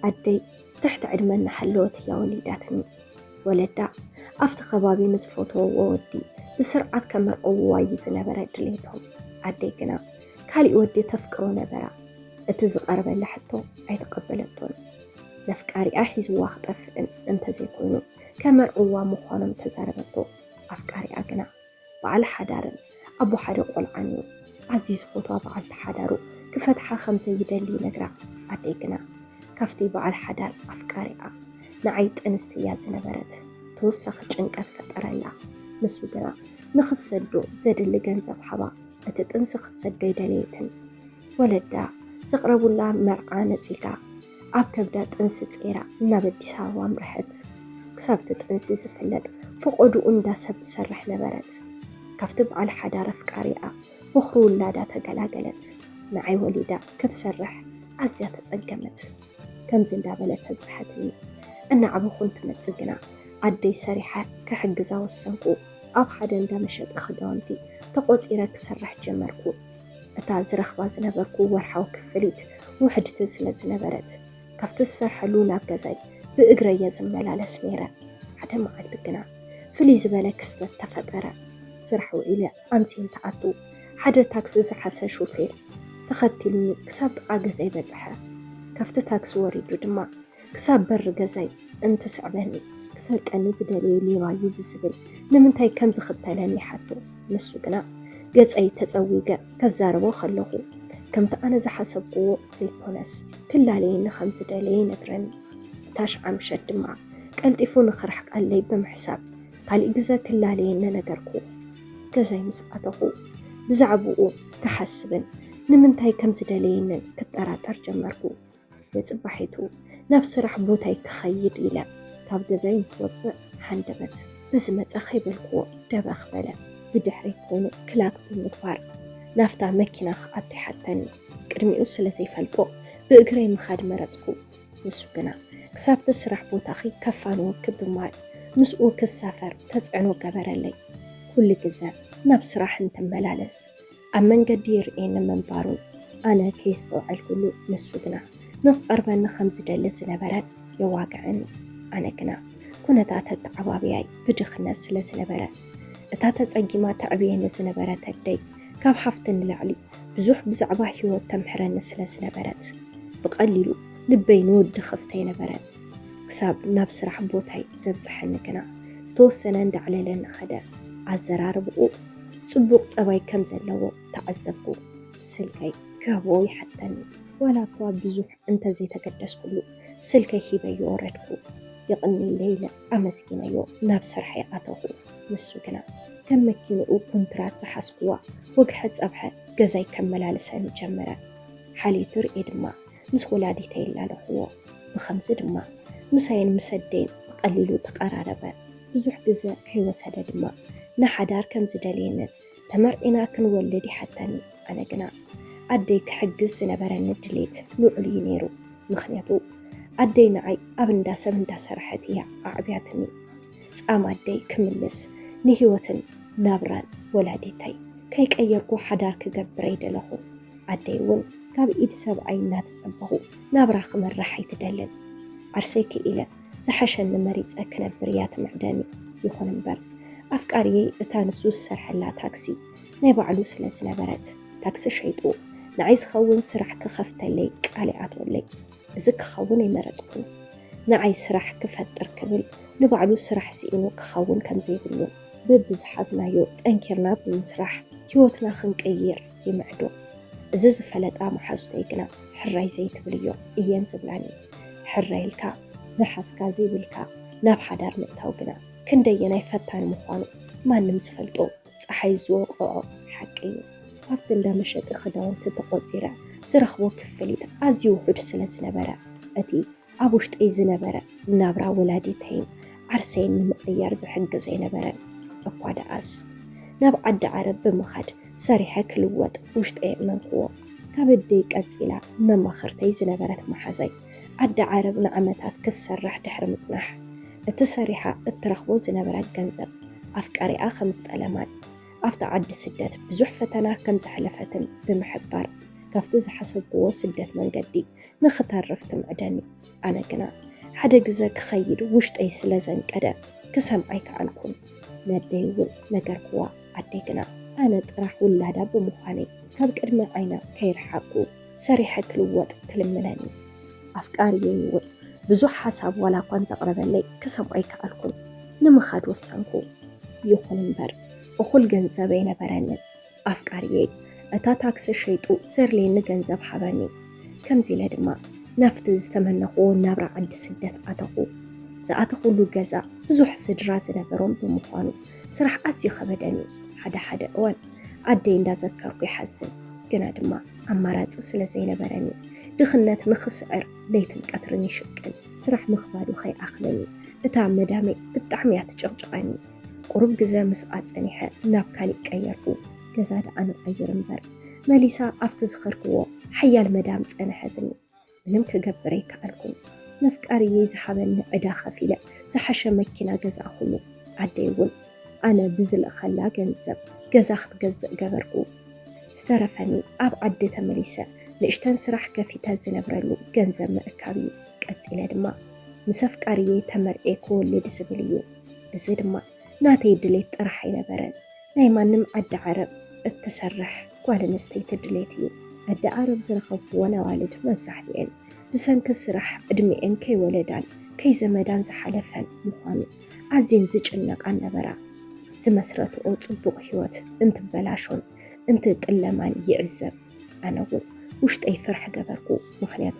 ኣደይ ትሕቲ ዕድመ እናሃለወት እያ ወሊዳትኒ። ወለዳ ኣብቲ ከባቢ ንዝፈትወዎ ወዲ ብስርዓት ከመርዕውዋ እዩ ዝነበረ ድሌቶም። ኣደይ ግና ካሊእ ወዲ ተፍቅሮ ነበራ። እቲ ዝቐረበላ ሕቶ ኣይተቐበለቶን። ነፍቃሪኣ ሒዝዋ ክጠፍእን እንተዘይኮይኑ ከመርዕውዋ ምዃኖም ተዛረበቶ። ኣፍቃሪኣ ግና በዓል ሓዳርን ኣቦ ሓደ ቆልዓን እዩ። ኣዝዩ ዝፈትዋ በዓልቲ ሓዳሩ ክፈትሓ ከም ዘይደሊ ይነግራ። ኣደይ ግና ካብቲ በዓል ሓዳር ኣፍቃሪኣ ንዓይ ጥንስቲ እያ ዝነበረት ተወሳኺ ጭንቀት ፈጠረላ። ንሱ ግና ንኽትሰዶ ዘድሊ ገንዘብ ሃባ፣ እቲ ጥንሲ ክትሰዶ ኣይደለየትን። ወለዳ ዘቕረቡላ መርዓ ነጺጋ ኣብ ከብዳ ጥንሲ ጸይራ ናብ ኣዲስ ኣበባ ኣምርሐት። ክሳብ እቲ ጥንሲ ዝፍለጥ ፈቐድኡ እንዳ ሰብ ትሰርሕ ነበረት። ካብቲ በዓል ሓዳር ኣፍቃሪኣ በኹሪ ውላዳ ተገላገለት። ንዓይ ወሊዳ ክትሰርሕ ኣዝያ ተጸገመት። ከምዚ እንዳበለት ኣብጽሓትኒ። እናዓበኹ እንትመጽእ ግና ኣደይ ሰሪሐ ክሕግዛ ወሰንኩ። ኣብ ሓደ እንዳ መሸጢ ክዳውንቲ ተቖጺረ ክሰርሕ ጀመርኩ። እታ ዝረኽባ ዝነበርኩ ወርሓዊ ክፍሊት ውሕድቲ ስለ ዝነበረት፣ ካብቲ ዝሰርሐሉ ናብ ገዛይ ብእግረይ እየ ዝመላለስ ነይረ። ሓደ መዓልቲ ግና ፍልይ ዝበለ ክስተት ተፈጠረ። ስራሕ ውዒለ ኣምስየ እንትኣቱ፣ ሓደ ታክሲ ዝሓዘ ሹፌር ተኸቲልኒ ክሳብ ጥቓ ገዛይ በጽሐ። ካብቲ ታክሲ ወሪዱ ድማ ክሳብ በሪ ገዛይ እንትስዕበኒ፣ ክሰርቀኒ ዝደለየ ሌባ እዩ ብዝብል ንምንታይ ከም ዝኽተለኒ ይሓቶ። ንሱ ግና ገጸይ ተጸዊገ ከዛርቦ ከለኹ፣ ከምቲ ኣነ ዝሓሰብክዎ ዘይኮነስ ክላለየኒ ከም ዝደለየ ይነግረኒ። እታ ሽዓ ምሸት ድማ ቀልጢፉ ንኽርሕቀለይ ብምሕሳብ ካሊእ ግዘ ክላለየኒ ነገርኩዎ። ገዛይ ምስ ኣተኹ ብዛዕብኡ ክሓስብን ንምንታይ ከም ዝደለየንን ክጠራጠር ጀመርኩ። ንጽባሒቱ ናብ ስራሕ ቦታይ ክኸይድ ኢለ ካብ ገዛይ እንትወጽእ ሃንደበት በዚ መጸ ከይበልክዎ ደበኽ በለ። ብድሕረይ ኮይኑ ክላክ ብምግባር ናብታ መኪና ክኣቱ ይሓተኒ። ቅድሚኡ ስለ ዘይፈልጦ ብእግረይ ምኻድ መረጽኩ። ንሱ ግና ክሳብቲ ስራሕ ቦታኺ ከፋንወኪ ብምባል ምስኡ ክሳፈር ተጽዕኖ ገበረለይ። ኩሉ ግዘ ናብ ስራሕ እንትመላለስ ኣብ መንገዲ ይርእየኒ ምንባሩን ኣነ ከየስተውዐልኩሉ ንሱ ግና ንኽቐርበኒ ከም ዝደሊ ዝነበረን የዋግዐኒ። ኣነ ግና ኩነታት ኣተዓባብያይ ብድኽነት ስለ ዝነበረ እታ ተጸጊማ ተዕብየኒ ዝነበረት ኣደይ ካብ ሃፍቲ ንላዕሊ ብዙሕ ብዛዕባ ህይወት ተምህረኒ ስለ ዝነበረት ብቐሊሉ ልበይ ንወዲ ክኸፍት ኣይነበረን። ክሳብ ናብ ስራሕ ቦታይ ዘብጽሐኒ ግና ዝተወሰነ እንዳዕለለኒ ኸደ። ኣዘራርብኡ ጽቡቕ ጸባይ ከም ዘለዎ ተዓዘብኩ። ስልከይ ክህቦ ይሓተኒ። ዋላ እኳ ብዙሕ እንተዘይተገደስኩሉ ስልከይ ሂበዮ ወረድኩ። የቐንየለይ ኢለ ኣመስጊነዮ ናብ ስርሐይ ኣተኹ። ንሱ ግና ከም መኪንኡ ኩንትራት ዝሓዝኩዋ ወግሐ ጸብሐ ገዛይ ከመላልሰኒ ጀመረ። ሓልየቱ ርእየ ድማ ምስ ወላዲተይ ኣላለኹዎ። ብኸምዚ ድማ ምሳይን ምስ ኣደይን ብቐሊሉ ተቐራረበ። ብዙሕ ግዘ ከይወሰደ ድማ ንሓዳር ከም ዝደልየንን ተመርዒና ክንወልድ ይሓተኒ። ኣነ ግና ኣደይ ክሕግዝ ዝነበረኒ ድሌት ልዑል እዩ ነይሩ። ምኽንያቱ ኣደይ ንዓይ ኣብ እንዳ ሰብ እንዳሰርሐት እያ ኣዕብያትኒ። ጻም ኣደይ ክምልስ ንህይወትን ናብራን ወላዲተይ ከይቀየርኩ ሓዳር ክገብር ኣይደለኹ። ኣደይ እውን ካብ ኢድ ሰብኣይ እናተጸበኹ ናብራ ክመርሕ ኣይትደልን። ዓርሰይ ክኢለ ዝሓሸኒ መሪጸ ክነብር እያ ትምዕደኒ። ይኹን እምበር ኣፍቃሪየይ እታ ንሱ ዝሰርሐላ ታክሲ ናይ ባዕሉ ስለ ዝነበረት ታክሲ ሸይጡ ንዓይ ዝኸውን ስራሕ ክኸፍተለይ ቃል ይኣትወለይ። እዚ ክኸውን ኣይመረጽኩን። ንዓይ ስራሕ ክፈጥር ክብል ንባዕሉ ስራሕ ስኢኑ ክኸውን ከም ዘይብሉን በብዝሓዝናዮ ጠንኪርና ብምስራሕ ህይወትና ክንቅይር ይምዕዶ። እዚ ዝፈለጣ መሓዙተይ ግና ሕራይ ዘይትብልዮ እየን ዝብላኒ። ሕራይ ኢልካ ዝሓዝካ ዘይብልካ ናብ ሓዳር ምእታው ግና ክንደየናይ ፈታኒ ምዃኑ ማንም ዝፈልጦ ጸሓይ ዝወቕዖ ሓቂ እዩ። ኣብቲ እንዳ መሸጢ ክዳውንቲ ተቖጺረ ዝረኽቦ ክፍሊት ኣዝዩ ውሑድ ስለ ዝነበረ እቲ ኣብ ውሽጠይ ዝነበረ ናብራ ወላዲተይን ዓርሰይን ንምቕያር ዝሕግዝ ኣይነበረን። እኳ ደኣስ ናብ ዓዲ ዓረብ ብምኻድ ሰሪሐ ክልወጥ ውሽጠይ የእመንክዎ። ካብ ኣደይ ቀጺላ መማኽርተይ ዝነበረት መሓዛይ ዓዲ ዓረብ ንዓመታት ክትሰርሕ ድሕሪ ምጽናሕ እቲ ሰሪሓ እትረኽቦ ዝነበረት ገንዘብ ኣፍቃሪኣ ከም ዝጠለማን ኣብቲ ዓዲ ስደት ብዙሕ ፈተና ከም ዘሕለፈትን ብምሕባር ካብቲ ዝሓሰብክዎ ስደት መንገዲ ንኽተርፍ ትምዕደኒ። ኣነ ግና ሓደ ግዘ ክኸይድ ውሽጠይ ስለ ዘንቀደ ክሰምዓ ኣይከኣልኩን። ነደይ እውን ነገርክዋ። ኣደይ ግና ኣነ ጥራሕ ውላዳ ብምዃነይ ካብ ቅድሚ ዓይና ከይረሓቅኩ ሰሪሐ ክልወጥ ትልምነኒ። ኣፍቃሪየይ እውን ብዙሕ ሓሳብ ዋላ እኳ እንተቕረበለይ ክሰምዖ ኣይከኣልኩን። ንምኻድ ወሰንኩ። ይኹን እምበር እኹል ገንዘብ ኣይነበረንን። ኣፍቃሪየይ እታ ታክሲ ሸይጡ ዘድልየኒ ገንዘብ ሃበኒ። ከምዚ ኢለ ድማ ናብቲ ዝተመነኽዎ ናብራ ዓዲ ስደት ኣተኹ። ዝኣተኹሉ ገዛ ብዙሕ ስድራ ዝነበሮም ብምዃኑ ስራሕ ኣዝዩ ከበደኒ። ሓደ ሓደ እዋን ኣደይ እንዳዘከርኩ ይሓዝን፣ ግና ድማ ኣማራፂ ስለ ዘይነበረኒ ድኽነት ንኽስዕር ለይትን ቀትርን ይሽቅል። ስራሕ ምኽባዱ ከይኣኽለኒ እታ መዳመይ ብጣዕሚ እያ ትጭቕጭቐኒ። ቁሩብ ግዘ ምስኣ ፀኒሐ ናብ ካሊእ ቀየርኩ። ገዛ ደኣ ንቐይር እምበር መሊሳ ኣብቲ ዝኸድክዎ ሓያል መዳም ፀንሐትኒ። ምንም ክገብር ኣይከኣልኩን። ነፍቃሪየይ ዝሃበኒ ዕዳ ከፊለ ዝሓሸ መኪና ገዛእኹሉ። ኣደይ እውን ኣነ ብዝልእኸላ ገንዘብ ገዛ ክትገዝእ ገበርኩ። ዝተረፈኒ ኣብ ዓዲ ተመሊሰ ንእሽተን ስራሕ ከፊተ ዝነብረሉ ገንዘብ ምእካብ እዩ። ቀፂለ ድማ ምስ ኣፍቃሪየይ ተመርዕየ ክወልድ ዝብል እዩ። እዚ ድማ ናተይ ድሌት ጥራሕ ኣይነበረን። ናይ ማንም ዓዲ ዓረብ እትሰርሕ ጓል ኣንስተይቲ ድሌት እዩ። ዓዲ ዓረብ ዝረኸብኩወን ኣዋልድ መብዛሕትኤን ብሰንኪ ስራሕ ዕድሚኤን ከይወለዳን ከይዘመዳን ዝሓለፈን ምዃኑ ኣዝየን ዝጭነቃ ነበራ። ዝመስረትኦ ፅቡቕ ህይወት እንትበላሾን እንትጥለማን ይዕዘብ። ኣነ እውን ውሽጠይ ፍርሕ ገበርኩ። ምኽንያቱ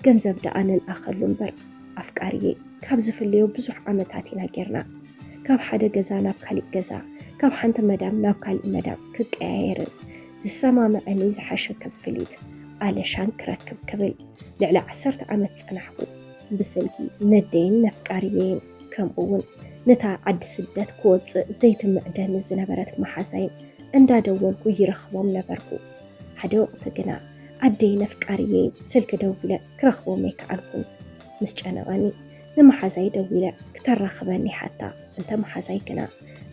ገንዘብ ደኣ ንልኣኸሉ እምበር ኣፍቃሪየይ ካብ ዝፍለዮ ብዙሕ ዓመታት ኢና ጌርና። ካብ ሓደ ገዛ ናብ ካሊእ ገዛ፣ ካብ ሓንቲ መዳም ናብ ካሊእ መዳም ክቀያየርን ዝሰማምዐኒ ዝሓሸ ክፍሊት ኣለሻን ክረክብ ክብል ልዕሊ ዓሰርተ ዓመት ጸናሕኩ። ብስልኪ ነደይን ነፍቃሪየይን ከምኡ እውን ነታ ዓዲ ስደት ክወጽእ ዘይትምዕደኒ ዝነበረት መሓዛይን እንዳደወልኩ ይረኽቦም ነበርኩ። ሓደ ወቕቲ ግና ኣደይ ነፍቃሪየይን ስልኪ ደዊለ ክረኽቦም ኣይከኣልኩን። ምስ ጨነቐኒ ንመሓዛይ ደዊለ ክተራኽበኒ ሓታ። እንተ መሓዛይ ግና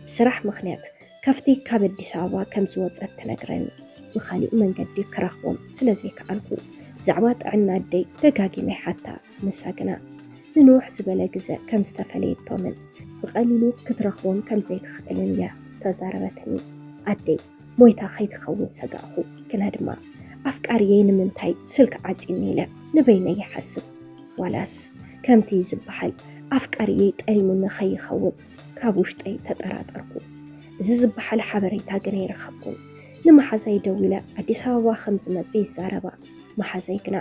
ብስራሕ ምኽንያት ካብቲ ካብ ኣዲስ ኣበባ ከም ዝወጸት ትነግረኒ። ብኻሊእ መንገዲ ክረኽቦም ስለ ዘይከኣልኩ ብዛዕባ ጥዕና ኣደይ ደጋጊመ ይሓታ። ንሳ ግና ንንውሕ ዝበለ ግዘ ከም ዝተፈለየቶምን ብቐሊሉ ክትረኽቦም ከም ዘይትኽእልን እያ ዝተዛረበትኒ። ኣደይ ሞይታ ከይትኸውን ሰጋእኹ። ግና ድማ ኣፍቃሪየይ ንምንታይ ስልኪ ዓፂኒ ኢለ ንበይነይ ይሓስብ። ዋላስ ከምቲ ዝበሃል ኣፍቃሪየይ ጠሊሙኒ ከይኸውን ካብ ውሽጠይ ተጠራጠርኩ። እዚ ዝበሃል ሓበሬታ ግን ኣይረኸብኩን። ንመሓዛይ ደዊለ ኣዲስ ኣበባ ከም ዝመጽእ ይዛረባ። መሓዛይ ግና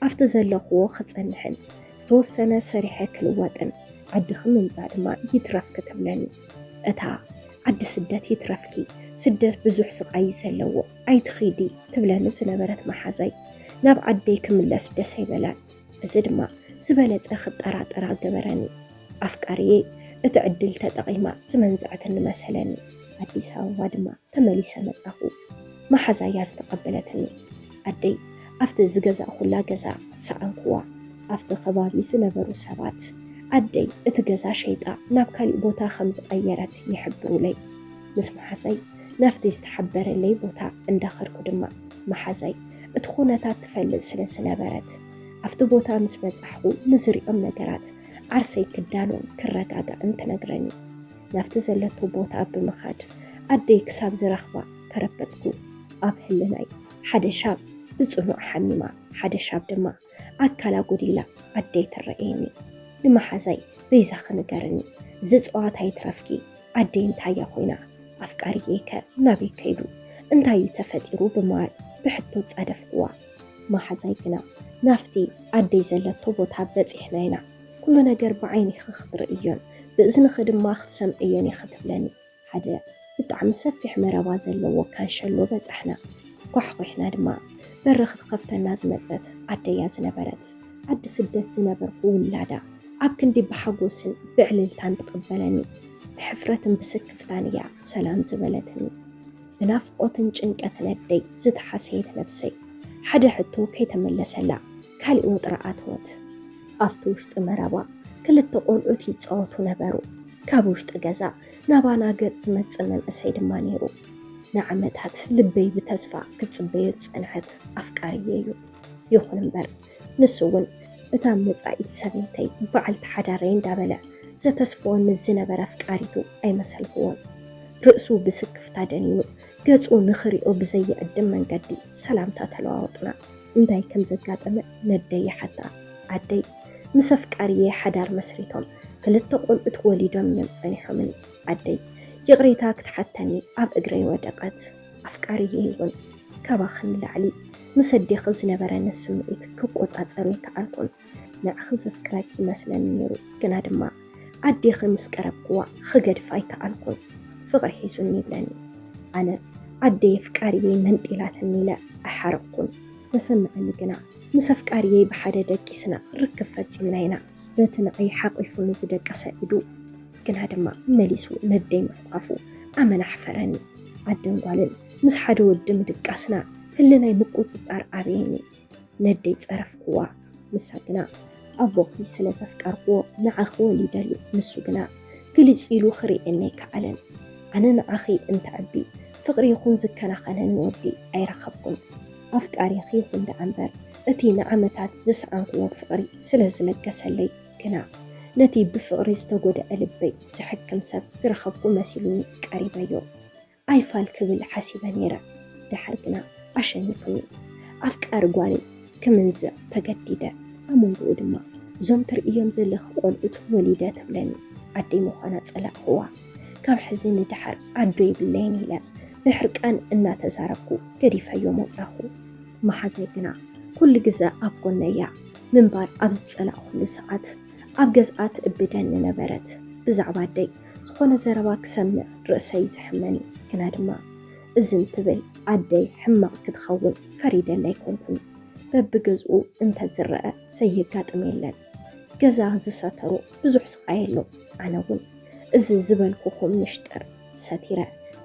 ኣብቲ ዘለኽዎ ክጸንሕን ዝተወሰነ ሰሪሐ ክልወጥን ዓድኺ ምምጻእ ድማ ይትረፍኪ ትብለኒ። እታ ዓዲ ስደት ይትረፍኪ፣ ስደት ብዙሕ ስቓይ እዩ ዘለዎ፣ ኣይትኺዲ ትብለኒ ዝነበረት መሓዛይ ናብ ዓደይ ክምለስ ደስ ኣይበላን። እዚ ድማ ዝበለጸ ክጠራጠራ ገበረኒ። ኣፍቃሪየይ እቲ ዕድል ተጠቒማ ዝመንዝዐትኒ መሰለኒ። ኣዲስ ኣበባ ድማ ተመሊሰ መጻኹ። መሓዛይ እያ ዝተቐበለትኒ። ኣደይ ኣብቲ ዝገዛእኹላ ገዛ ሰኣንኩዋ። ኣብቲ ከባቢ ዝነበሩ ሰባት ኣደይ እቲ ገዛ ሸይጣ ናብ ካሊእ ቦታ ከም ዝቐየረት ይሕብሩለይ። ምስ መሓዛይ ናብቲ ዝተሓበረለይ ቦታ እንዳኸድኩ ድማ መሓዛይ እቲ ኩነታት ትፈልጥ ስለ ዝነበረት ኣብቲ ቦታ ምስ በጻሕኹ ንዝሪኦም ነገራት ዓርሰይ ክዳሎን ክረጋጋእን ትነግረኒ። ናብቲ ዘለቶ ቦታ ብምኻድ ኣደይ ክሳብ ዝረኽባ ተረበጽኩ። ኣብ ህልናይ ሓደ ሻብ ብጽኑዕ ሓሚማ፣ ሓደ ሻብ ድማ ኣካላ ጎዲላ ኣደይ ትረኣየኒ። ንመሓዛይ በይዛኺ ንገርኒ፣ እዚ ጸዋታ ይትረፍኪ፣ ኣደይ እንታይ እያ ኮይና? ኣፍቃሪየይከ ናበይ ከይዱ? እንታይ እዩ ተፈጢሩ? ብምባል ብሕቶ ጻደፍኩዋ። መሓዛይ ግና ናብቲ ኣደይ ዘለቶ ቦታ በጺሕና ኢና። ኩሉ ነገር ብዓይኒኺ ክትርእዮን ብእዝንኺ ድማ ክትሰምዕዮን ኢኺ ትብለኒ። ሓደ ብጣዕሚ ሰፊሕ መረባ ዘለዎ ካንሸሎ በጻሕና። ኳሕኲሕና ድማ በሪ ክትኸፍተልና ዝመጸት ኣደይ እያ ዝነበረት። ዓዲ ስደት ዝነበርኩ ውላዳ ኣብ ክንዲ ብሓጎስን ብዕልልታን ትቕበለኒ፣ ብሕፍረትን ብስክፍታን እያ ሰላም ዝበለትኒ። ብናፍቖትን ጭንቀትን ኣደይ ዝተሓሰየት ነብሰይ ሓደ ሕቶ ከይተመለሰላ ካሊእ ወጥሪ ኣተወት። ኣብቲ ውሽጢ መረባ ክልተ ቆልዑት ይጻወቱ ነበሩ። ካብ ውሽጢ ገዛ ናባና ገጽ ዝመጽእ መንእሰይ ድማ ነይሩ። ንዓመታት ልበይ ብተስፋ ክትጽበዮ ዝጸንሐት ኣፍቃሪየይ እዩ። ይኹን እምበር ንሱ እውን እታ መጻኢት ሰበይተይ በዓልቲ ሓዳረይ እንዳበለ ዘተስፍወኒ ዝነበረ ኣፍቃሪቱ ኣይመሰልክዎን። ርእሱ ብስክፍታ ደኒኑ ገጹ ንኽሪኦ ብዘይዕድም መንገዲ ሰላምታ ተለዋወጥና። እንታይ ከም ዘጋጠመ ነደይ ይሓታ። ኣደይ ምስ ኣፍቃሪየይ ሓዳር መስሪቶም ክልተ ቆልዑት ወሊዶም እዮም ጸኒሖምኒ። ኣደይ ይቕሬታ ክትሓተኒ ኣብ እግረይ ወደቐት። ኣፍቃሪየይ እውን ካባኺ ንላዕሊ ምስ ኣዴኺ ዝነበረኒ ስምዒት ክቆጻጸሮ ኣይከኣልኩን። ንዓኺ ዘፍቅረኪ ይመስለኒ ነይሩ፣ ግና ድማ ኣዴኺ ምስ ቀረብክዋ ክገድፋ ኣይከኣልኩን። ፍቕሪ ሒዙኒ ይብለኒ። ኣነ ኣደይ ኣፍቃሪየይ መንጢላትኒ ኢለ ኣይሓረቕኩን። ዝተሰምዐኒ ግና ምስ ኣፍቃሪየይ ብሓደ ደቂስና ርክብ ፈጺምና ኢና። በቲ ንዓይ ሓቒፉ ንዝደቀሰ ኢዱ ግና ድማ መሊሱ ነደይ ምሕቋፉ ኣመና ኣሕፈረኒ። ኣደን ጓልን ምስ ሓደ ወዲ ምድቃስና ህልናይ ምቁጽጻር ኣበየኒ። ነደይ ጸረፍክዋ። ንሳ ግና ኣቦኺ ስለ ዘፍቀርክዎ ንዓኺ ወሊደሉ። ንሱ ግና ግልጽ ኢሉ ክርእየኒ ኣይከኣለን። ኣነ ንዓኺ እንተዕቢ ፍቕሪ ይኹን ዝከናኸነኒ ወዲ ኣይረኸብኩን። ኣፍቃሪኺ ይኹን ደኣ እምበር እቲ ንዓመታት ዝሰኣንክዎ ፍቕሪ ስለ ዝለገሰለይ ግና ነቲ ብፍቕሪ ዝተጎድአ ልበይ ዝሕክም ሰብ ዝረኸብኩ መሲሉኒ ቀሪበዮ። ኣይፋል ክብል ሓሲበ ነይረ። ደሓር ግና ኣሸኒፉኒ። ኣፍቃሪ ጓለይ ክምንዝዕ ተገዲደ። ኣብ መንጎኡ ድማ እዞም ትርእዮም ዘለኺ ቆልዑት ወሊደ ትብለኒ። ኣደይ ምዃና ጸላእክዋ። ካብ ሕዚ ንደሓር ኣዶ የብለይን ኢለ ብሕርቃን እናተዛረብኩ ገዲፈዮ መውጻኹ። መሓዛይ ግና ኩሉ ግዘ ኣብ ጎነያ ምንባር ኣብ ዝጸላእኩሉ ሰዓት ኣብ ገዝኣ ትእብደኒ ነበረት። ብዛዕባ ኣደይ ዝኾነ ዘረባ ክሰምዕ ርእሰይ ዝሕመኒ። ግና ድማ እዝን ትብል ኣደይ ሕማቕ ክትኸውን ፈሪደላ ኣይኮንኩን። በብገዝኡ እንተዝረአ ዘየጋጥም የለን። ገዛ ዝሰተሩ ብዙሕ ስቓይ ኣሎ። ኣነ እውን እዚ ዝበልኩኹም ምሽጥር ሰቲረ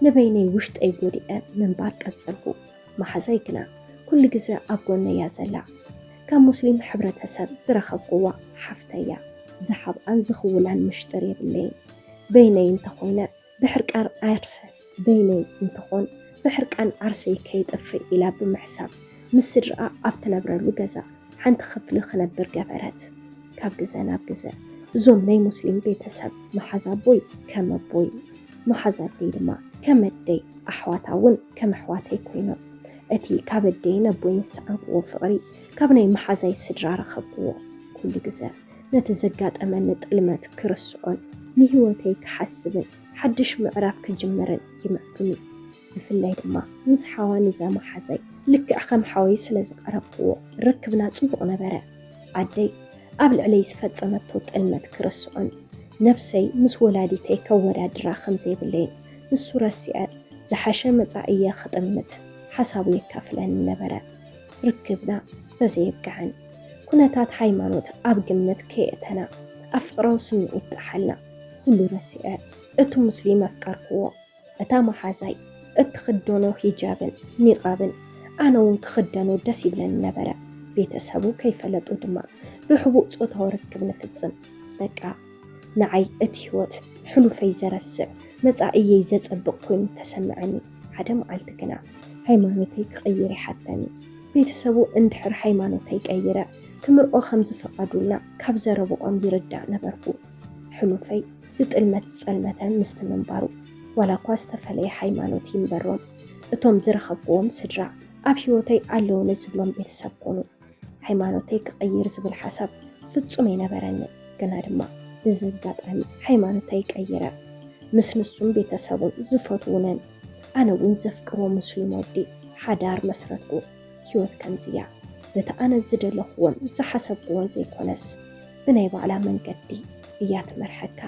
ንበይነይ ውሽጠይ ጎዲኤ ምንባር ቀጸልኩ። መሓዛይ ግና ኩሉ ግዘ ኣብ ጎነያ ዘላ። ካብ ሙስሊም ሕብረተሰብ ዝረኸብክዋ ሓፍተያ። ዝሓብኣን ዝኽውላን ምሽጥር የብለይን። በይነይ እንተኾይነ ብሕርቃን ዓርሰ በይነይ እንተኾን ብሕርቃን ዓርሰይ ከይጠፍእ ኢላ ብምሕሳብ ምስ ስድራኣ ኣብ ትነብረሉ ገዛ ሓንቲ ክፍሊ ክነብር ገበረት። ካብ ግዘ ናብ ግዘ እዞም ናይ ሙስሊም ቤተሰብ መሓዛ ኣቦይ ከም ኣቦይ፣ መሓዛ ኣደይ ድማ ከም ኣደይ፣ ኣሕዋታ እውን ከም ኣሕዋተይ ኮይኖም። እቲ ካብ ኣደይን ኣቦይን ዝሰኣንክዎ ፍቕሪ ካብ ናይ መሓዛይ ስድራ ረኸብክዎ። ኩሉ ግዘ ነቲ ዘጋጠመኒ ጥልመት ክርስዖን ንህይወተይ ክሓስብን ሓድሽ ምዕራፍ ክጅምርን ይምዕዱኒ። ብፍላይ ድማ ምስ ሓዋ ንዛ መሓዛይ ልክዕ ከም ሓወይ ስለ ዝቐረብክዎ ርክብና ጽቡቕ ነበረ። ኣደይ ኣብ ልዕለይ ዝፈጸመቶ ጥልመት ክርስዖን ነብሰይ ምስ ወላዲተይ ከወዳድራ ከም ዘይብለይን ንሱ ረሲዐ ዝሓሸ መጻኢ እየ ክጥምት ሓሳቡ የካፍለኒ ነበረ። ርክብና በዚ የብቅዐን። ኩነታት ሃይማኖት ኣብ ግምት ከየእተና ኣብ ፍቕራዊ ስምዒት ጠሓልና። ኩሉ ረሲዐ እቲ ሙስሊም ኣፍቀርክዎ። እታ መሓዛይ እትኽደኖ ሂጃብን ኒቓብን ኣነ እውን ክኽደኖ ደስ ይብለኒ ነበረ። ቤተሰቡ ከይፈለጡ ድማ ብሕቡእ ጾታዊ ርክብ ንፍጽም። በቃ ንዓይ እቲ ህይወት ሕሉፈይ ዘረስዕ መጻኢየይ ዘጸብቕ ኮይኑ ተሰምዐኒ። ሓደ መዓልቲ ግና ሃይማኖተይ ክቕይር ይሓተኒ። ቤተሰቡ እንድሕር ሃይማኖተይ ቀይረ ክምርዖ ከም ዝፈቐዱልና ካብ ዘረብኦም ይርዳእ ነበርኩ። ሕሉፈይ ብጥልመት ዝጸልመተ ምስቲ ምንባሩ ዋላ እኳ ዝተፈለየ ሃይማኖት ይንበሮም እቶም ዝረኸብክዎም ስድራ ኣብ ህይወተይ ኣለውኒ ዝብሎም ቤተሰብ ኮኑ። ሃይማኖተይ ክቕይር ዝብል ሓሳብ ፍጹም ኣይነበረንን። ግና ድማ በዚ ኣጋጣሚ ሃይማኖተይ ቀይረ። ምስ ንሱን ቤተሰቡን ዝፈትዉንን ኣነ እውን ዘፍቅሮ ሙስሊም ወዲ ሓዳር መስረትኩ። ህይወት ከምዚ እያ። በቲ ኣነ ዝደለኽዎን ዝሓሰብክዎን ዘይኮነስ ብናይ ባዕላ መንገዲ እያ ትመርሐካ።